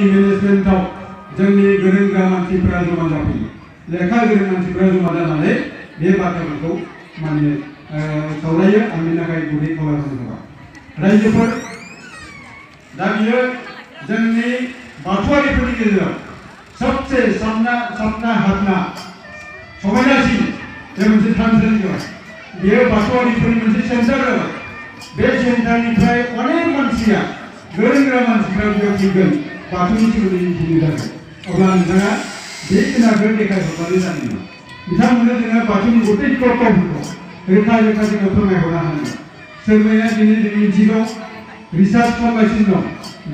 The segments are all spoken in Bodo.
जोंनि मेनेजमेन्टआव जोंनि गोरों गोरा मानसिफोरा जमा जाफैयो लेखा गोरों मानसिफोरा जमा जानानै बे बाथ्राफोरखौ माने सावरायो आं बेनि थाखाय गुरै खावलायहरनाय थाबाय रायजोफोर दा बियो जोंनि बाथौआरिफोरनि गेजेराव सबसे साबना हाबना समायनासिन बे मोनसे थानसालि जाबाय बेयो बाथौआरिफोरनि मोनसे सेन्टार जाबाय बे सेन्टारनिफ्राय अनेक मानसिया गोरों गोरा मानसिफ्रा बेयाव फैगोन बाथौनि सोमोन्दै मिथिनो थाखाय अब्ला नोंथाङा बे खोनाखौ देखायहरनानै जानाय नङा बिथांमोननो जोङो बाथौनि गथै तत्वफोरखौ रोखा जोङो फोरमायहरनो हानांगोन सोरबाया दिनै जों मिथिगौ रिसार्च खालामगासिनो दं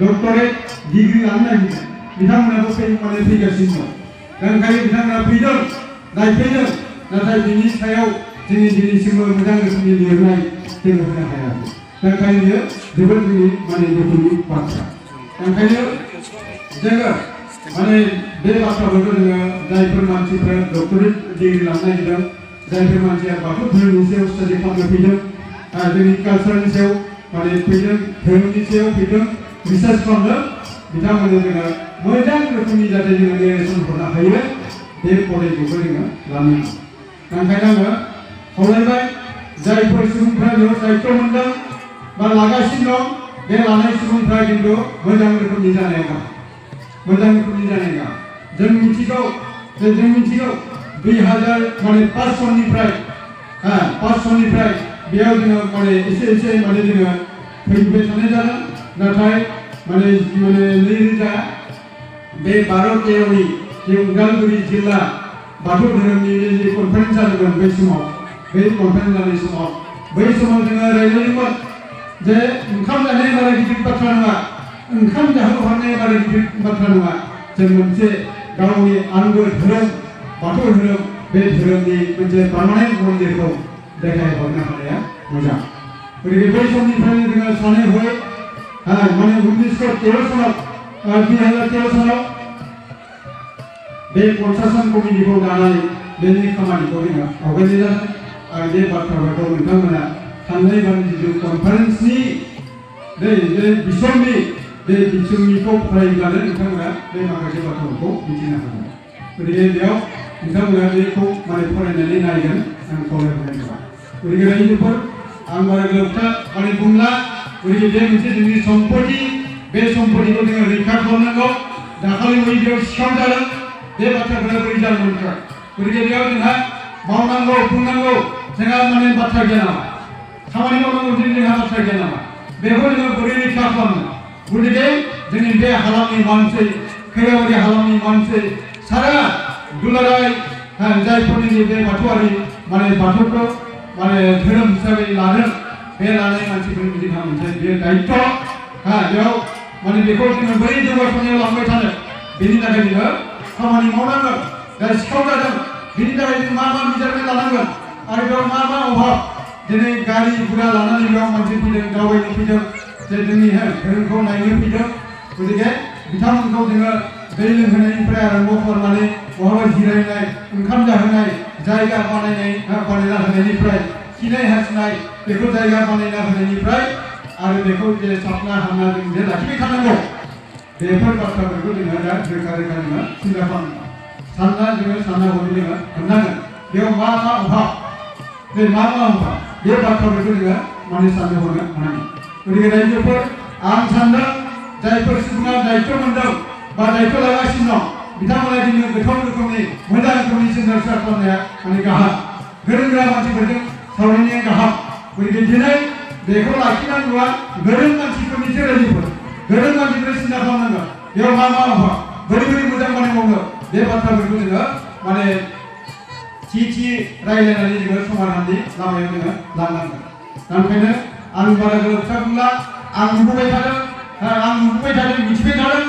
डक्टरेट डिग्री लानो नागिरदों बिथांमोनाबो फैगासिनो दं ओंखायनो बिथांमोना फैदों नायफैदों नाथाय बिनि सायाव जोंनि दिनैसिमबो मोजां रोखोमनि लिरनाय जोङो होनो हायाखै ओंखायनो बियो जोबोद जोंनि माने दुखुनि बाथ्रा ओंखायनो जोङो माने बे बाथ्राफोरखौ जोङो जायफोर मानसिफ्रा डक्टरेट डिग्री लानो नागिरदों जायफोर मानसिया बाथौ धोरोमनि सायाव स्टाडि खालामनो फैदों जोंनि कालचारनि सायाव माने फैदों धोरोमनि सायाव फैदों रिसार्च खालामदों बिथांमोननो जोङो मोजां रोखोमनि जाहाथे जोङो नेरेसन हरनो हायो बे फरायखौबो जोङो लानो ओंखायनो आङो खावलायबाय जायफोर सुबुंफ्रा बेयाव दायित्व मोनदों बा लागासिनो दं बे लानाय सुबुंफ्रा खिन्थु मोजां रोखोमनि जानाया गाहाम मोजां रोखोमनि जानाया गाहाम जों मिथिगौ 2000 माने 500निफ्राय बेयाव जोङो माने एसे माने जोङो फैबाय थानाय जादों नाथाय माने 2000 बे 12-13नि जे उदालगुरि जिल्ला बाथौ धोरोमनि जे कनफारेन्स जादोंमोन बै समाव बे कनफारेन्स जानाय समाव बै समाव जोङो रायज्लायदोंमोन जे ओंखाम जानाय बारा गिदिर बाथ्रा नङा ओंखाम जाहोहरनाय बारा गिदिर बाथ्रा नङा जों मोनसे गावनि आंगो धोरोम बाथौ धोरोम बे धोरोमनि मोनसे पारमानेन्ट मन्दिरखौ देखायहरनो हानाया मोजां गतिके बै समनिफ्रायनो जोङो सानै हय माने 1913 सानाव 2013 सानाव बे प्रशासन कमिटिखौ दानानै बेनि खामानिखौ जोङो आवगायनाय जादों आरो बे बाथ्राफोरखौ नोंथांमोना थांनाय बारनि कनफारेन्सनि बे बिसंनिखौ फरायोब्लानो नोंथांमोना बे माखासे बाथ्राफोरखौ मिथिनो हागोन गतिके बेयाव नोंथांमोना बेखौ माने फरायनानै नायगोन आं खावलायहरनाय थाबाय गतिके रायजोफोर आं बारा गोलावथा माने बुंला गतिके बे मोनसे जोंनि सम्पति बे सम्पतिखौ जोङो रैखा खालामनांगौ दाखालि बेयाव सिखाव जादों बे बाथ्राफोरा बोरै जालांगोन गतिके बेयाव जोंहा मावनांगौ बुंनांगौ जोंहा माने बाथ्रा गैया नामा खामानि मावनांगौ जोंहा बाथ्रा गैया नामा बेखौ जोङो बोरै रैखा खालामनो गतिके जोंनि बे हालामनि मानसि खैराबारि हालामनि मानसि सारा दुलाराय जायफोरनि बे बाथौआरि माने बाथौखौ माने धोरोम हिसाबै लादों बे लानाय मानसिफोरनि जोंहा मोनसे बे दायित्व बेयाव माने बेखौ जोङो बोरै जौगाखांनायाव लांबाय थानो बेनि थाखाय जोङो खामानि मावनांगोन दा सिखाव जादों बेनि थाखाय जों मा बिजाबनाय लानांगोन आरो बेयाव मा अभाब दिनै गारि गुरा लानानै बेयाव मानसि फैदों दावबायनो फैदों जे जोंनि धोरोमखौ नायनो फैदों गतिके बिथांमोनखौ जोङो दै लोंहोनायनिफ्राय आरम्भ खालामनानै बहाबा जिरायनाय ओंखाम जाहोनाय जायगा बानायना होनायनिफ्राय खिनाय हासुनाय बेखौ जायगा बानायना होनायनिफ्राय आरो बेखौ जे साफा हामना जों जे लाखिबाय थानांगौ बेफोर बाथ्राफोरखौ जोङो दा रोखा जोङो सिन्था खालामनांगोन सानना हरै जोङो हमनांगोन बेयाव मा अभाब बे मा अभाब बे बाथ्राफोरखौ जोङो माने साननो हरनो हानांगोन गतिके रायजोफोर आं सानदों जायफोर सुबुङा दायित्व मोनदों बा दायित्व लागासिनो दं बिथांमोना दिनै गोथां रोखोमनि मोजां रोखोमनि सिन्था खालामनाया माने गाहाम गोरों गोरा मानसिफोरजों सावरायनाया गाहाम गतिके दिनै बेखौ लाखिनांगौआ गोरों मानसिफोरनिसो रायजोफोर गोरों मानसिफोर सिन्था खालामनांगोन बेयाव मा अभाब बोरै मोजां बानायबावनो बे बाथ्राफोरखौ जोङो माने थि रायज्लायनानै जोङो समाधाननि लामायाव जोङो लांनांगोन ओंखायनो आं बारा गोलाव खोथा बुंला आं नुबोबाय थादों मिथिबाय थादों